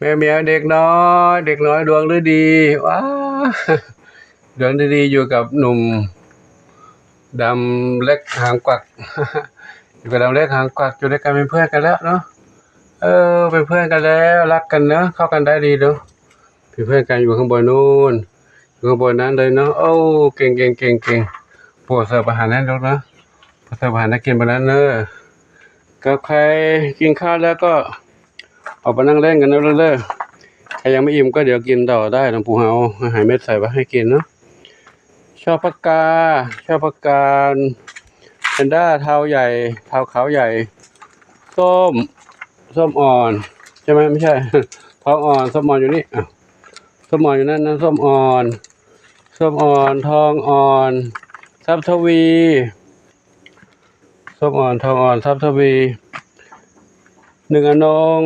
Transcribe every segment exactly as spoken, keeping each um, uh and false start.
ม่เหมียวเด็กน้อยเด็กน้อยดวงฤดีว้าดวงฤดีอยู่กับหนุ่มดำเล็กหางกวักอยู่กับดำเล็กหางกวักอยู่ด้วยกันเป็นเพื่อนกันแล้วเนาะเออเป็นเพื่อนกันแล้วรักกันเนาะเข้ากันได้ดีเนาะเป็นเพื่อนกันอยู่ข้างบนนู่นอยู่ข้างบนนั้นเลยเนาะโอ้เก่งเก่งเก่งเก่งโปรดเสิร์ฟอาหารให้ลูกนะโปรดเสิร์ฟอาหารให้กินบนนั้นเนอะ ก็ใครกินข้าวแล้วก็ออกมานั่งเล่นกันนะเด้อใครยังไม่อิ่มก็เดี๋ยวกินต่อได้หลวงปู่เฮาอาหารเม็ดใส่ไว้ให้กินเนาะชอบผักกาดชอบผักกาดแพนด้าเทาใหญ่เทาขาวใหญ่ส้มส้มอ่อนใช่ไหมไม่ใช่ทองอ่อนส้มอ่อนอยู่นี่อ่ะส้มอ่อนอยู่นั่นนั่นส้มอ่อนส้มอ่อนทองอ่อนทรัพย์ทวี ส้มอ่อนทองอ่อนทรัพย์ทวีหนึ่งอนง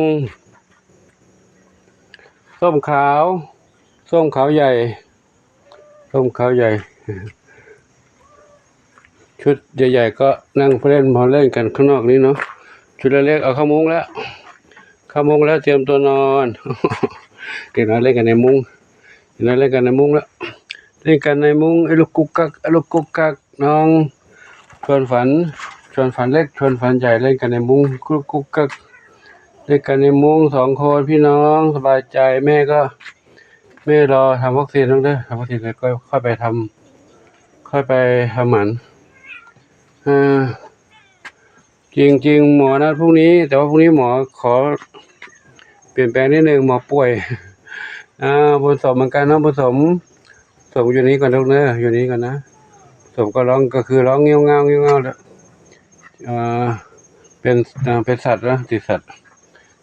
ส้มขาวส้มขาวใหญ่ส้มขาวใหญ่ชุดใหญ่ๆก็นั่งเล่นพอเล่นกันข้างนอกนี้เนาะชุดเล็กๆเอาเข้ามุ้งแล้วเข้ามุ้งแล้วเตรียมตัวนอนเด็กน้อยเล่นกันในมุ้งเด็กน้อยเล่นกันในมุ้งแล้วเล่นกันในมุ้งไอ้ลูกกุ๊กกักไอ้ลูกกุ๊กกักน้อง ชวนฝันชวนฝันเล็กชวนฝันใหญ่เล่นกันในมุ้งกุ๊กกุ๊กกักเล่นกันในมุ้งสองคนพี่น้องสบายใจแม่ก็แม่รอทำวัคซีนต้องเด้อทำวัคซีนแล้วก็ค่อยไปทำค่อยไปทำหมันอ่าจริงๆหมอนัดพรุ่งนี้ แต่ว่าพรุ่งนี้หมอขอเปลี่ยนแปลงนิดนึงหมอป่วยอ่าผสมเหมือนกันเนาะผสม สมอยู่นี้ก่อนลูกเนอะอยู่นี้ก่อนนะสมก็ร้องก็คือร้องเงี้ยวเงาเงี้ยวเงาแล้วเอ่อเป็นเอ่อเป็นสัตว์นะติดสัตว์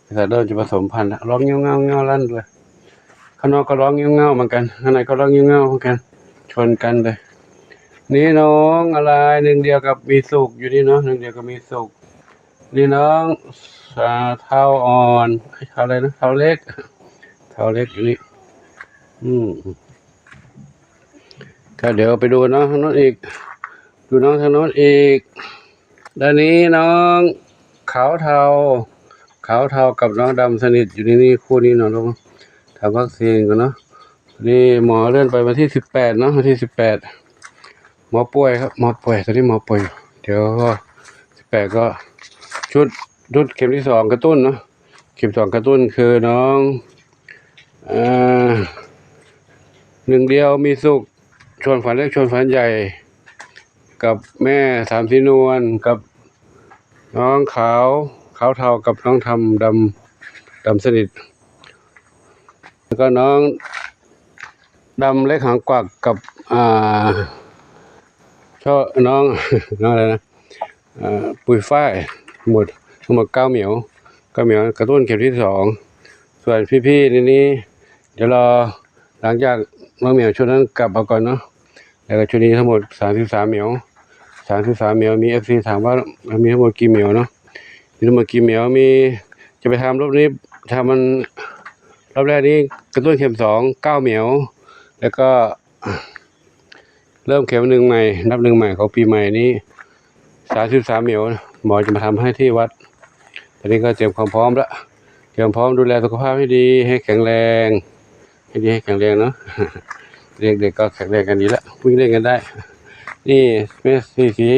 เป็นสัตว์เริ่มจะผสมพันธุ์แล้วร้องเงี้ยวเงาเงี้ยวลั่นเลยข้างนอกก็ร้องเงี้ยวเงาเหมือนกันข้างในก็ร้องเงี้ยวเงาเหมือนกันชนกันเลยนี่น้องอะไรหนึ่งเดียวกับมีสุขอยู่นี่เนาะหนึ่งเดียวกับมีสุขนี่น้องอ่าเทาอ่อนเทาอะไรนะเทาเล็กเทาเล็กอยู่นี่อืม ก็เดี๋ยวไปดูน้องทางโน้นอีก ดูน้องทางโน้นอีกด้านนี้น้องขาวเทาขาวเทากับน้องดำสนิทอยู่ในนี้คู่นี้เนาะลูกทำวัคซีนกันเนาะนี่หมอเลื่อนไปวันที่สิบแปดเนาะวันที่สิบแปดหมอป่วยครับหมอป่วยตอนนี้หมอป่วยอยู่เดี๋ยวก็สิบแปดก็ชุดชุดเข็มที่สองกระตุ้นเนาะเข็มสองกระตุ้นคือน้องอ่าหนึ่งเดียวมีสุข ชวนฝันเล็กชวนฝันใหญ่ กับแม่สามสีนวลกับน้องขาวขาวเทากับน้องทำดำดำสนิท แล้วก็น้องดำเล็กหางกวักกับอ่าชอบน้องน้องอะไรนะอ่าปุยฝ้ายหมดทั้งหมดเก้าเหมียวเก้าเหมียวกระตุ้นเข็มที่สองส่วนพี่ๆในนี้เดี๋ยวรอ หลังจากน้องเหมียวชุดนั้นกลับมาก่อนเนาะแล้วก็ชุดนี้ทั้งหมดสามสิบสามเหมียวสามสิบสามเหมียวมีเอฟซีถามว่ามีทั้งหมดกี่เหมียวเนาะมีทั้งหมดกี่เหมียวมีจะไปทำรอบนี้ทำมันรอบแรกนี้กระตุ้นเข็มสองเก้าเหมียวแล้วก็ เริ่มเข็มหนึ่งใหม่นับหนึ่งใหม่ของปีใหม่นี้สามสิบสามเหมียวหมอจะมาทำให้ที่วัดตอนนี้ก็เตรียมความพร้อมละเตรียมพร้อมดูแลสุขภาพให้ดีให้แข็งแรงให้ดีให้แข็งแรงเนาะเด็กๆก็แข็งแรงกันดีละวิ่งเล่นกันได้นี่แม่สี่สี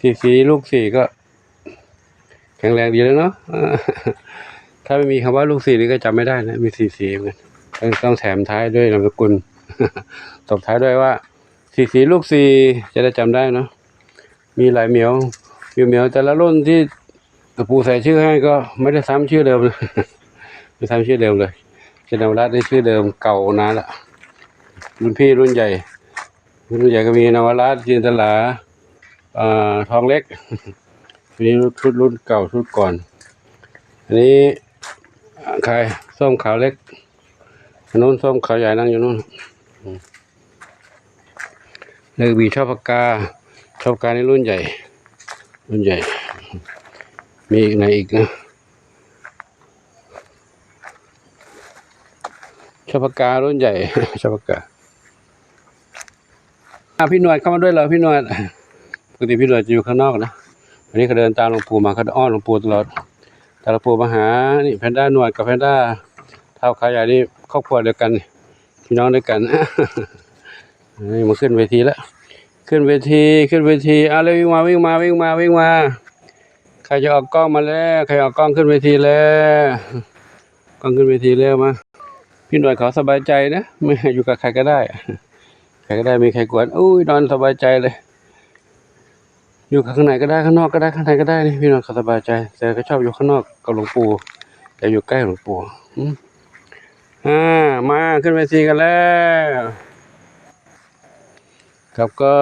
สี่สีลูกสี่ก็ แข็งแรงดีแล้วเนาะถ้าไม่มีคำว่าลูกสี่นี่ก็จำไม่ได้นะมีสี่สีเหมือนกันต้องแถมท้ายด้วยนามสกุลตบท้ายด้วยว่าสี่สีลูกสี่จะได้จำได้เนาะมีหลายเหมียวเหมียวเหมียวแต่ละรุ่นที่ปู่ใส่ชื่อให้ก็ไม่ได้ซ้ำชื่อเดิมไม่ซ้ำชื่อเดิมเลยเจนนวรัตน์ได้ชื่อเดิมเก่านานละรุ่นพี่รุ่นใหญ่รุ่นใหญ่ก็มีนวรัตน์จินตลาอ่าทองเล็กอันนี้ชุดรุ่นเก่าชุดก่อนอันนี้ใครส้มขาวเล็กอันนู้นส้มขาวใหญ่นั่งอยู่นู้นเล็กบีชอบปากกาชอบปากกาในรุ่นใหญ่ รุ่นใหญ่ มีอีกไหนอีกนะชอบปากการุ่นใหญ่ชอบปากกาอ่ะพี่หนวดเข้ามาด้วยเหรอพี่หนวดปกติพี่หนวดจะอยู่ข้างนอกนะวันนี้เขาเดินตามหลวงปู่มาเขาอ้อนหลวงปู่ตลอดตามหลวงปู่มาหานี่แพนด้าหนวดกับแพนด้า เฒ่าขาใหญ่นี่ครอบครัวเดียวกัน พี่น้องด้วยกัน นี่มาขึ้นเวทีแล้ว ขึ้นเวที ขึ้นเวที เอาเลย วิ่งมา วิ่งมา วิ่งมา วิ่งมา ใครจะออกกล้องมาแล้ว ใครออกกล้องขึ้นเวทีแล้ว กล้องขึ้นเวทีแล้วมา พี่หน่อยเขาสบายใจนะ ไม่อยู่กับใครก็ได้ ใครก็ได้ ไม่มีใครกวน อุ้ย นอนสบายใจเลย อยู่ข้างในก็ได้ ข้างนอกก็ได้ ข้างในก็ได้ นี่พี่หน่อยเขาสบายใจ แต่ก็ชอบอยู่ข้างนอกกับหลวงปู่ แต่อยู่ใกล้หลวงปู่ อืม อ่า มาขึ้นเวทีกันแล้ว ครับ ก็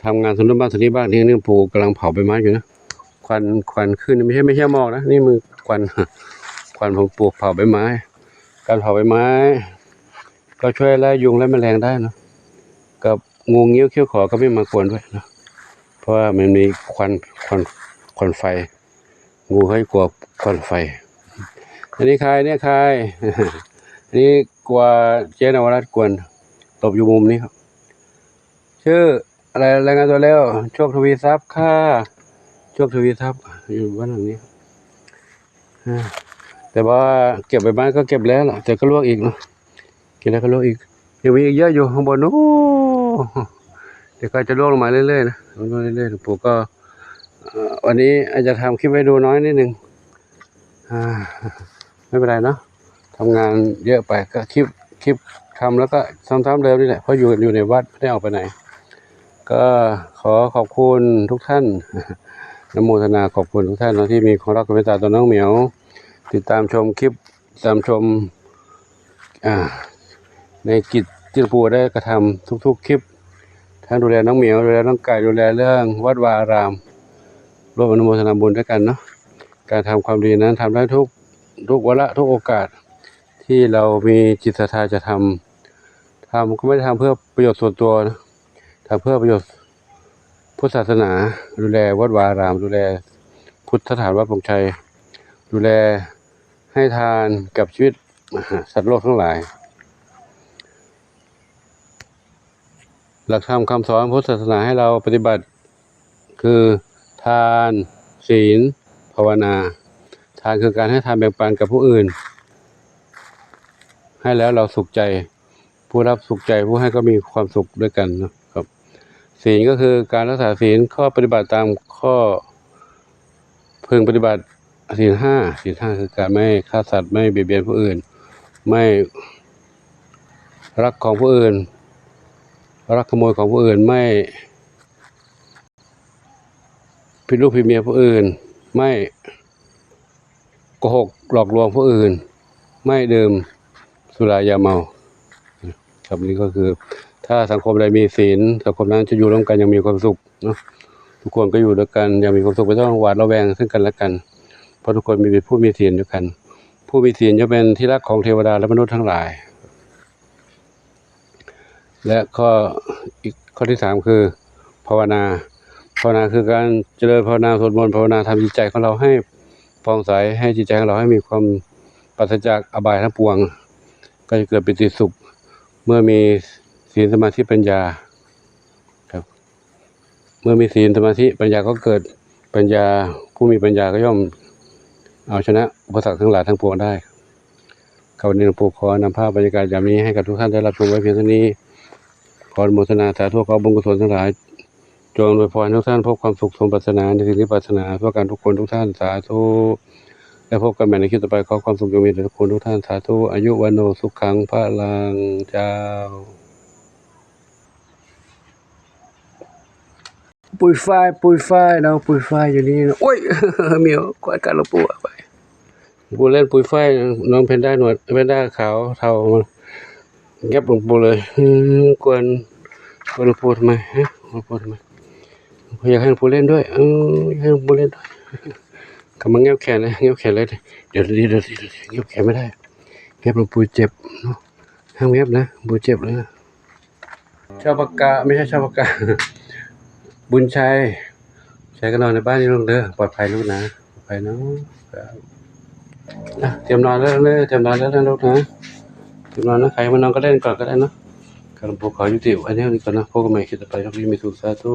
ทำงานทางนู้นบ้างทางนี้บ้าง นี่ นี่ปู่กำลังเผาใบไม้อยู่นะ ควัน ควันขึ้น ไม่ใช่ ไม่ใช่หมอกนะ นี่มือควัน ควันของปู่เผาใบไม้ การเผาใบไม้ ก็ช่วยไล่ยุงไล่แมลงได้เนอะ กับงูเงี้ยวเขี้ยวขอก็ไม่มากวนด้วยเนอะ เพราะว่ามันมีควัน ควัน ควันไฟ งูเขาจะกลัวควันไฟ อันนี้ใคร เนี่ยใคร อันนี้กลัวเจ๊นวรัตน์กวน หลบอยู่มุมนี้ครับ ชื่ออะไร รายงานตัวแล้ว โชคทวีทรัพย์ค่ะ โชคทวีทรัพย์ อยู่บ้านหลังนี้ อ่า แต่ว่าเก็บใบไม้ก็เก็บแล้วล่ะ แต่ก็ลวกอีกเนาะ เก็บแล้วก็ลวกอีก ยังมีอีกเยอะอยู่ข้างบนนู้น เดี๋ยวก็จะร่วงลงมาเรื่อยๆนะ ร่วงเรื่อยๆ หลวงปู่ก็ เอ่อ วันนี้อาจจะทำคลิปให้ดูน้อยนิดนึง อ่า ไม่เป็นไรเนาะ ทำงานเยอะไป ก็คลิป คลิปทำแล้วก็ซ้ำๆเดิมนี่แหละ เพราะอยู่ อยู่ในวัด ไม่ได้ออกไปไหน ก็ขอขอบคุณทุกท่าน อนุโมทนาขอบคุณทุกท่านเนาะ ที่มีความรักความเมตตาต่อน้องเหมียว ติดตามชมคลิป ติดตามชม อ่า ในกิจที่หลวงปู่ได้กระทำทุกๆคลิป ทั้งดูแลน้องเหมียว ดูแลน้องไก่ ดูแลเรื่องวัดวาอาราม ร่วมอนุโมทนาบุญด้วยกันเนาะ การทำความดีนั้นทำได้ทุก ทุกวาระ ทุกโอกาส ที่เรามีจิตศรัทธาจะทำ ทำก็ไม่ได้ทำเพื่อประโยชน์ส่วนตัวนะ ทำเพื่อประโยชน์พุทธศาสนา ดูแลวัดวาอาราม ดูแลพุทธสถานวัดปงชัย ดูแลให้ทานกับชีวิต สัตว์โลกทั้งหลาย หลักธรรมคำสอนพุทธศาสนาให้เราปฏิบัติ คือทาน ศีล ภาวนา ทานคือการให้ทานแบ่งปันกับผู้อื่น ให้แล้วเราสุขใจ ผู้รับสุขใจ ผู้ให้ก็มีความสุขด้วยกันนะครับ ศีลก็คือการรักษาศีล ข้อปฏิบัติตามข้อ พึงปฏิบัติศีลห้า ศีลห้าคือการไม่ฆ่าสัตว์ ไม่เบียดเบียนผู้อื่น ไม่ลักของผู้อื่น ลักขโมยของผู้อื่น ไม่ผิดลูกผิดเมียผู้อื่น ไม่โกหกหลอกลวงผู้อื่น ไม่ดื่มสุรายาเมา ครับ นี่ก็คือ ถ้าสังคมใดมีศีล สังคมนั้นจะอยู่ร่วมกันอย่างมีความสุขเนาะ ทุกคนก็อยู่ด้วยกันอย่างมีความสุข ไม่ต้องหวาดระแวงซึ่งกันและกัน เพราะทุกคนมี เป็นผู้มีศีลด้วยกัน ผู้มีศีลจะเป็นที่รักของเทวดาและมนุษย์ทั้งหลาย และข้อ อีกข้อที่สามคือ ภาวนา ภาวนาคือการเจริญภาวนา สวดมนต์ภาวนา ทำจิตใจของเราให้ผ่องใส ให้จิตใจของเราให้มีความปราศจากอบายทั้งปวง ก็จะเกิดปีติสุข เมื่อมีศีล สมาธิ ปัญญา ครับ เมื่อมีศีล สมาธิ ปัญญาก็เกิด ปัญญา ผู้มีปัญญาก็ย่อมเอาชนะอุปสรรคทั้งหลายทั้งปวงได้ ครับ วันนี้หลวงปู่ขอนำภาพบรรยากาศยามนี้ให้กับทุกท่านได้รับชมไว้เพียงเท่านี้ ขออนุโมทนาสาธุ ขอบุญกุศลทั้งหลาย จงอำนวยพรให้ทุกท่านพบความสุขสมปรารถนาในสิ่งที่ปรารถนาทั่วกันทุกคนทุกท่าน สาธุ และพบกันใหม่ในคลิปต่อไป ขอความสุขจงมีแด่ทุกคนทุกท่าน สาธุ อายุวัณโณสุขังพลัง เจ้า ปุ๋ยฝ้าย ปุ๋ยฝ้าย น้องปุ๋ยฝ้ายอยู่นี่นะ โอ้ย เหมียว กวาดกัดหลวงปู่ไป หลวงปู่เล่นปุ๋ยฝ้าย น้องแพนด้าหนวด แพนด้าขาวเทา งับหลวงปู่เลย อืม กวน กวนหลวงปู่ทำไม ฮะ หลวงปู่ทำไม อยากให้หลวงปู่เล่นด้วย เออ อยากให้หลวงปู่เล่นด้วย กำลังงับแขนเลย งับแขนเลย เดี๋ยว เดี๋ยว เดี๋ยว เดี๋ยว งับแขนไม่ได้ งับหลวงปู่เจ็บเนาะ ห้ามงับนะ หลวงปู่เจ็บเลยนะ ชอบปากกา ไม่ใช่ชอบปากกา บุญชัย ใช้ก็นอนในบ้านนี่ลูกเด้อ ปลอดภัยลูกนะ ปลอดภัยเนาะ ครับ อ่ะ เตรียมนอนแล้วเด้อ เตรียมนอนแล้วนะลูกนะ เตรียมนอนนะ ใครมานอนก็เล่นก่อนก็ได้เนาะ ครับ หลวงปู่ขอยุติไว้เท่านี้ก่อนนะ พบกันใหม่คลิปต่อไป โชคดีมีสุข สาธุ